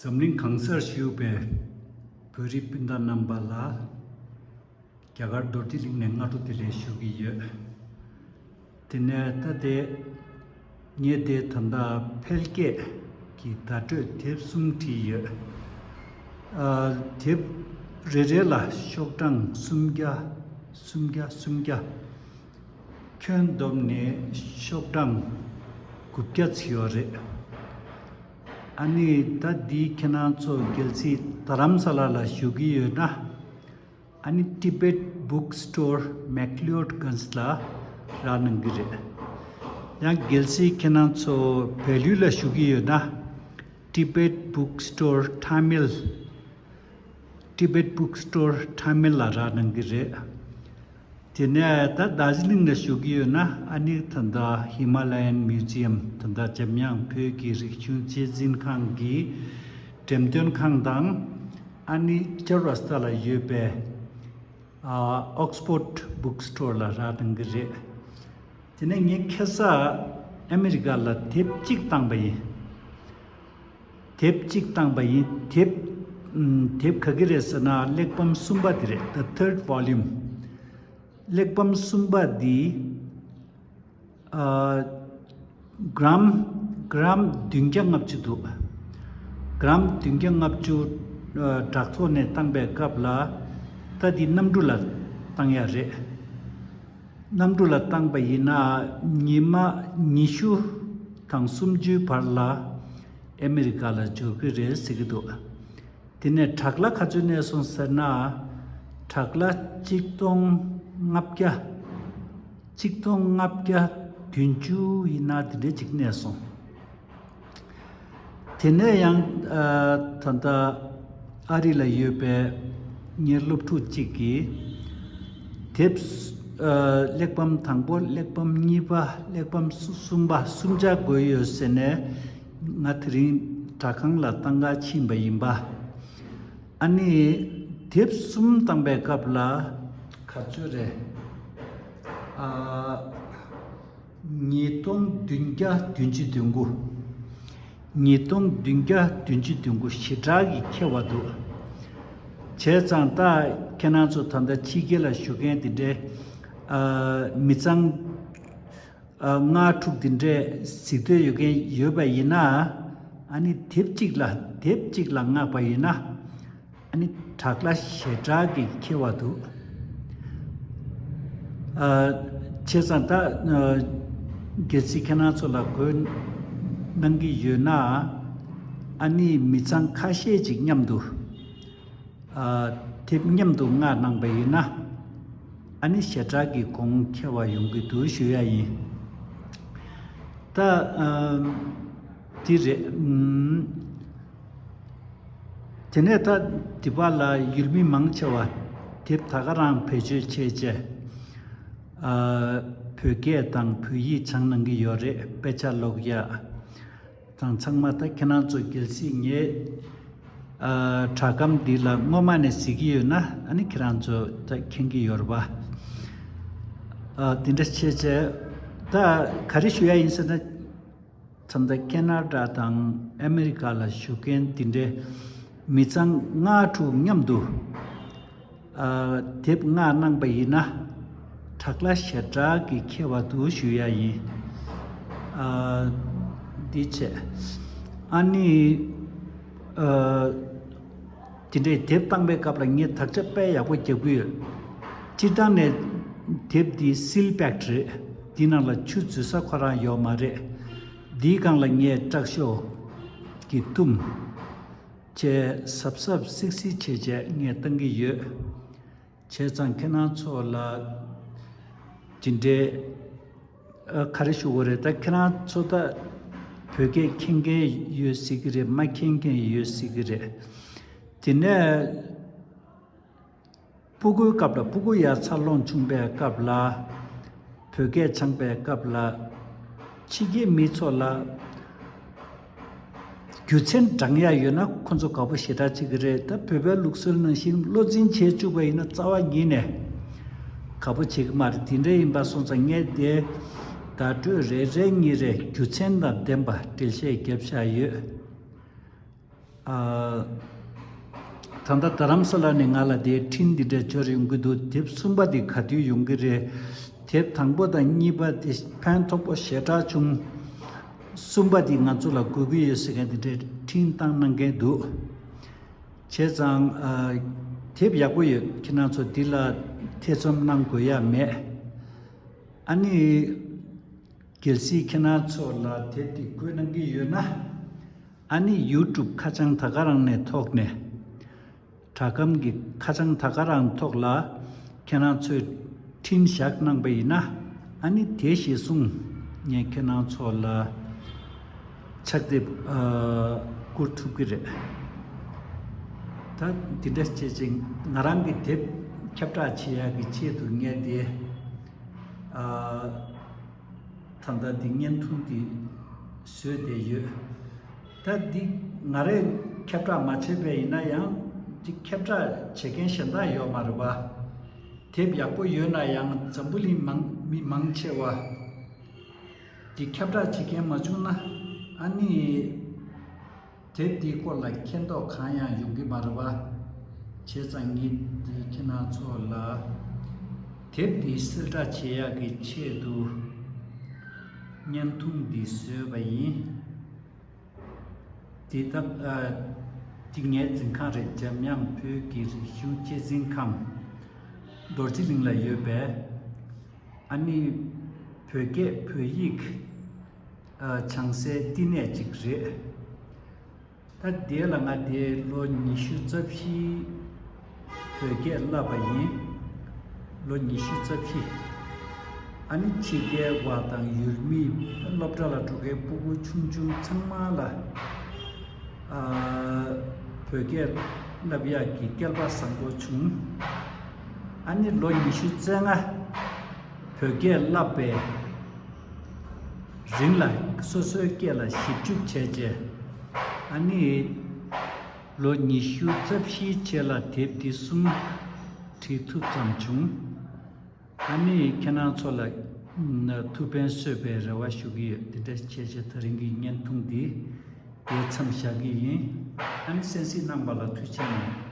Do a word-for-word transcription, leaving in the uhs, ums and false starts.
འཛམ་གླིང་གང་སར་བཞུགས་པའི་བོད་རིགས་སྤུན་ཟླ་རྣམ་པ་ལ། རྒྱ་གར་རྡོ་རྗེ་གླིང་ནས་སྔ་དྲོ་བདེ་ལེགས་ཞུ་གི་ཡོད། དེ་ནས་ད་དེ་ངས་དེ་ད་ལྟ་འཕེལ་རྒྱས་ཀྱི་བརྡ་སྤྲོད་དེབ་གསུམ་བྲིས་ཡོད། ཨ། དེབ་རེ་རེ་ལ་ཤོག་གྲངས་སུམ་བརྒྱ། སུམ་བརྒྱ། སུམ་བརྒྱ། ཁྱོན་བསྡོམས་ནས་ཤོག་གྲངས་དགུ་བརྒྱ་ཙམ་ཡོད་རེད། ཨ་ནི་ད་འདི་ཁྱེད་རང་ཚོ་རྒྱལ་སྲིད་རྡ་རམ་ས་ལ་ལ་བཞུགས་ཀྱི་ཡོད་ན། ཨ་ནི་Tibet Book Store McLeodganj ལ་རག་གནང་གི་རེད། ཡང་རྒྱལ་སྲིད་ཁྱེད་རང་ཚོ་བལ་ཡུལ་ལ་བཞུགས་ཀྱི་ཡོད་ན། Tibet Book Store Tamil Tibet Book Store Tamil ལ་རག་གནང་གི་རེད། དེ་ནས་ད་རྡོ་རྗེ་གླིང་ལ་བཞུགས་ཀྱི་ཡོད་ན། ཨ་ནི་ད་ལྟ་Himalayan Museum ད་ལྟ་འཇམ་དབྱངས་བོད་ཀྱི་རིག་གཞུང་གཅེས་འཛིན་ཁང་གི་འགྲེམས་སྟོན་ཁང་དང་། ཨ་ནི་ཅོ་རོ་སྟ་ལ་ཡོད་པའི་ཨ། Oxford Book Store ལ་རག་གནང་གི་རེད། དེ་ནས་ངས་ཁ་སང་ཨ་མི་རི་ཀ་ལ་དེབ་གཅིག་བཏང་པ་ཡིན། དེབ་གཅིག་བཏང་པ་ཡིན། དེབ། ཨམ། དེབ་ག་གི་རེད་ཟེར་ན་གླེགས་བམ་གསུམ་པ་དེ་རེད། The third volume གླེགས་བམ་གསུམ་པ་འདི། ཨ། གྲམ། གྲམ་བདུན་བརྒྱ་ལྔ་བཅུ་འདུག་གྲམ་བདུན་བརྒྱ་ལྔ་བཅུ། ཨ། དྲ་ཐོག་ནས་བཏང་པའི་སྐབས་ལ། ད་འདི་གནམ་གྲུ་ལ་བཏང་ཡ་རེད། གནམ་གྲུ་ལ་བཏང་པ་ཡིན་ན་ཉི་མ་ཉི་ཤུ་དང་སུམ་ཅུའི་བར་ལ་ཨ་མི་རི་ཀ་ལ་འབྱོར་གྱི་རེད་ཟེར་གྱི་འདུག་དེ་ནས་དྲག་ལྷ་ག་ཚོད་གནས་སོང་ཟེར་ན། དྲག་ལྷ་གཅིག་སྟོང་ལྔ་བརྒྱ། གཅིག་སྟོང་ལྔ་བརྒྱ་བདུན་ཅུ་ཡིན་ན་དེ་འདྲ་ཅིག་གནས་སོང་། དེ་ནས་ཡང་། ཨ། ད་ལྟ་ཨ་རི་ལ་ཡོད་པའི་ངའི་སློབ་ཕྲུག་ཅིག་གིས་དེབ། ཨ། གླེགས་བམ་དང་པོ། གླེགས་བམ་གཉིས་པ། གླེགས་བམ་གསུམ་པ། གསུམ་ཆ་དགོས་ཡོད་ཟེར་ནས་ང་དེ་རིང་དྲ་ཁང་ལ་བཏང་ག་ཕྱིན་པ་ཡིན་པ། ཨ་ནི་དེབ་གསུམ་བཏང་པའི་སྐབས་ལ། ག་ཚོད་རེད། ཨ། ཉིས་སྟོང་བདུན་བརྒྱ་བདུན་ཅུ་དོན་དགུ། ཉིས་སྟོང་བདུན་བརྒྱ་བདུན་ཅུ་དོན་དགུ་ཞེ་དྲག་གི་མཁས་པ་འདུག་བྱས་ཙང་ད་ཁྱེད་རང་ཚོ་ད་ལྟ་ཕྱི་རྒྱལ་ལ་བཞུགས་མཁན་དེ་འདྲའི། ཨ། མི་ཚང་། ཨ། ལྔ་དྲུག་དེ་འདྲས་གཟིགས་འདོད་ཡོད་མཁན་ཡོད་པ་ཡིན་ན། ཨ་ནི་དེབ་གཅིག་ལ། དེབ་གཅིག་ལ་མངགས་པ་ཡིན་ན། ཨ་ནི་དྲག་ལྷ་ཞེ་དྲག་གི་མཁས་པ་འདུག་ཨ། བྱས་ཙང་ད། ཨ། གལ་སྲིད་ཁྱེད་རང་ཚོ་ལ་དགོས་གནང་གི་ཡོད་ན། ཨ་ནི་མི་ཚང་ཁ་ཤས་ཅིག་མཉམ་དུ། ཨ། དེབ་མཉམ་དུ་མངགས་གནང་པ་ཡིན་ན། ཨ་ནི་ཞེ་དྲག་གི་གོང་ཁེ་བ་ཡོང་གི་འདུག་ཞུ་ཡ་ཡིན། ད། ཨ། འདི་རེད། ཨུམ། དེ་ནས་ད་འདི་པ་ལ་ཡུལ་མི་མང་ཆེ་བ་དེབ་ད་ག་རང་བེད་སྤྱོད་བྱས་བྱས། ཨ། བོད་སྐད་དང་བོད་ཡིག་སྦྱང་གནང་གི་ཡོད་རེད། དཔེ་ཆ་ཀློག་ཡ་དང་ཚང་མ། ད་ཁྱེད་རང་ཚོ་གལ་སྲིད་ངའི། ཨ། དྲ་སྒམ་འདི་ལ་སྔོན་མ་ནས་གཟིགས་ཀྱི་ཡོད་ན། ཨ་ནི་ཁྱེད་རང་ཚོ་ད་མཁྱེན་གྱི་ཡོད་རེད་པ། ཨ། འདི་འདྲ་བྱས་བྱས། ད་ག་རེ་ཞུ་ཡ་ཡིན་ཟེར་ན། ད་ལྟ་ཁེ་ན་ཌ་དང་ཨ་མེ་རི་ཀ་ལ་བཞུགས་མཁན་འདི་འདྲའི་མི་ཚང་ལྔ་དྲུག་མཉམ་དུ། ཨ། དེབ་མངགས་གནང་པ་ཡིན་ན། དྲག་ལྷ་ཞེ་དྲག་གི་མཁས་པ་འདུག་ཞུ་ཡ་ཡིན། ཨ། འདི་བྱས། ཨ་ནི། ཨ། དེ་འདྲའི་དེབ་བཏང་པའི་སྐབས་ལ་ངས་དག་ཆ་དཔེ་ཡག་པོ་རྒྱབ་ཀྱི་ཡོད། སྤྱིར་བཏང་ནས་དེབ་འདི་སིལ་པེག་རེད། འདི་ནང་ལ་ཆུ་འཛུལ་ས་ཁོ་རང་ཡོད་མ་རེད། འདིའི་སྒང་ལ་ངས་དྲག་ཤོས་ཀྱི་བཏུམ་བྱས། གཟབ་གཟབ་སིག་སིག་བྱས་བྱས་ངས་བཏང་གི་ཡོད། བྱས་ཙང་ཁྱེད་རང་ཚོ་ལ་དེ་འདྲའི། ཨ། ག་རེ་ཞུ་དགོས་རེད། ད་ཁྱེད་རང་ཚོ་ད་བོད་སྐད་མཁྱེན་མཁན་ཡོད་སྲིད་ཀྱི་རེད། མ་མཁྱེན་མཁན་ཡོད་སྲིད་ཀྱི་རེད། དེ་ནས་སྤུ་གུའི་སྐབས་ལ། སྤུ་གུ་ཡར་འཚར་ལོངས་བྱུང་པའི་སྐབས་ལ། བོད་སྐད་སྦྱངས་པའི་སྐབས་ལ། ཕྱི་རྒྱལ་མི་ཚོ་ལ་རྒྱུ་མཚན་བགྲང་ཡ་ཡོད་ན་ཁོ་ཚོ་དགའ་པོ་ཞེ་དྲག་བྱེད་ཀྱི་རེད། ད་བོད་པའི་ལུགས་སྲོལ་ནང་བཞིན་བློ་འཛིན་བྱེད་བཅུག་པ་ཡིན་ན་རྩ་བ་ཉིད་ནས་དགའ་པོ་བྱེད་ཀྱི་མ་རེད། དེ་འདྲ་ཡིན་པ་སོང་ཙང་ངས་དེ་བརྡ་སྤྲོད་རེ་རེ་གཉིས་རེ་རྒྱུ་མཚན་དང་ལྡན་པ་འགྲེལ་བཤད་བརྒྱབ་བཞག་ཡོད། ཨ། ད་ལྟ་རྡ་རམ་ས་ལ་ནས་ང་ལ་དེའི་འཕྲིན་འདི་འདྲ་འབྱོར་ཡོང་གི་འདུག་དེབ་གསུམ་པ་དེ་ག་དུས་ཡོང་གི་རེད། དེབ་དང་པོ་དང་གཉིས་པ་དེ་ཕན་ཐོགས་པོ་ཞེ་དྲག་བྱུང་། གསུམ་པ་དེ་ང་ཚོ་ལ་དགོས་ཀྱི་ཡོད་ཟེར་མཁན་དེ་འདྲའི་འཕྲིན་བཏང་གནང་མཁན་འདུག་བྱས་ཙང་། ཨ། དེབ་ཡག་པོ་ཡོད། ཁྱེད་རང་ཚོ་འདི་ལ་ཐེ་ཚོམ་གནང་དགོས་ཡ་མེད། ཨ་ནི། གལ་སྲིད་ཁྱེད་རང་ཚོ་ལ་དེབ་འདི་དགོས་གནང་གི་ཡོད་ན། ཨ་ནི་ཡུ་ཊུབ་ཁ་བྱང་ད་ག་རང་ནས་ཐོག་ནས། དྲ་སྒམ་གྱི་ཁ་བྱང་ད་ག་རང་ཐོག་ལ་ཁྱེད་རང་ཚོས་འཕྲིན་བཞག་གནང་པ་ཡིན་ན། ཨ་ནི་དེ་གཞིར་བཟུང་ངས་ཁྱེད་རང་ཚོ་ལ་ཕྱག་དེབ་ཨ་བསྐུར་ཐུབ་ཀྱི་རེད། ད་འདི་འདྲ་བྱས་ཅིང་ང་རང་གི་དེབ་ཁྱབ་བསྒྲགས་བྱེད་ཡག་གི་ཆེད་དུ་ངས་དེ་ཨ། ད་ལྟ་འདི་བརྙན་ཐུང་འདི་བཟོས་བསྡད་ཡོད། ད་འདི་ང་རས་ཁྱབ་བསྒྲགས་མ་བྱས་པ་ཡིན་ན་ཡང་འདི་ཁྱབ་བསྒྲགས་བྱེད་མཁན་གཞན་དག་ཡོད་མ་རེད་པ། དེབ་ཡག་པོ་ཡོད་ན་ཡང་འཛམ་བུ་གླིང་མང་མི་མང་ཆེ་བ་འདི་ཁྱབ་བསྒྲགས་བྱེད་མཁན་མ་བྱུང་ན། ཨ་ནི། དེབ་འདིའི་སྐོར་ལ་མཁྱེན་རྟོགས་གང་ཡང་ཡོང་གི་མ་རེད་པ། བྱས་ཙང་ངས་འདི་ཁྱེད་རང་ཚོ་ལ་དེབ་འདི་གསལ་བསྒྲགས་བྱེད་ཡག་གི་ཆེད་དུ་བརྙན་ཐུང་འདི་བཟོས་པ་ཡིན། འདི་ད་ཨ། འདི་ངའི་འཛིན་ཁང་རེད། འཇམ་དབྱངས་བོད་ཀྱི་རིག་གཞུང་གཅེས་འཛིན་ཁང་རྡོ་རྗེ་གླིང་ལ་ཡོད་པའི། ཨ་ནི་བོད་སྐད་བོད་ཡིག་ཨ། སྦྱང་སའི་བསྟི་གནས་ཅིག་རེད། ད་དེ་ལ་ང་དེ་ལོ་ཉི་ཤུ་རྩ་བཞི་བོད་སྐད་བསླབས་པ་ཡིན། ལོ་ཉི་ཤུ་རྩ་བཞི། ཨ་ནི་ཕྱི་རྒྱལ་བ་དང་ཡུལ་མི་སློབ་གྲྭ་ལ་འགྲོ་མཁན་སྤུ་གུ་ཆུང་ཆུང་ཚང་མ་ལ་ཨ། བོད་སྐད་བསླབ་ཡག་གི་སྐལ་པ་བཟང་པོ་བྱུང་། ཨ་ནི་ལོ་ཉི་ཤུ་རྩ་ལྔ་བོད་སྐད་བསླབས་པའི་རིང་ལ་སོ་སོའི་སྐད་ལ་ཞིབ་འཇུག་བྱས་རྗེས། ཨ་ནི་ལོ་ཉི་ཤུ་རྩ་བཞིའི་རྗེས་ལ་དེབ་འདི་གསུམ་བྲིས་ཐུབ་ཙམ་བྱུང་། ཨ་ནི་ཁྱེད་རང་ཚོ་ལ་ཐུགས་ཕན་གསོས་པའི་རེ་བ་ཞུ་གི་ཡོད། དེ་འདྲ་བྱས་རྗེས་ད་རིང་གི་བརྙན་ཐུང་འདི་འདིར་མཚམས་བཞག་གི་ཡིན། ཨ་ནི་གསན་གཟིགས་གནང་བ་ལ་ཐུགས་རྗེ་གནང་།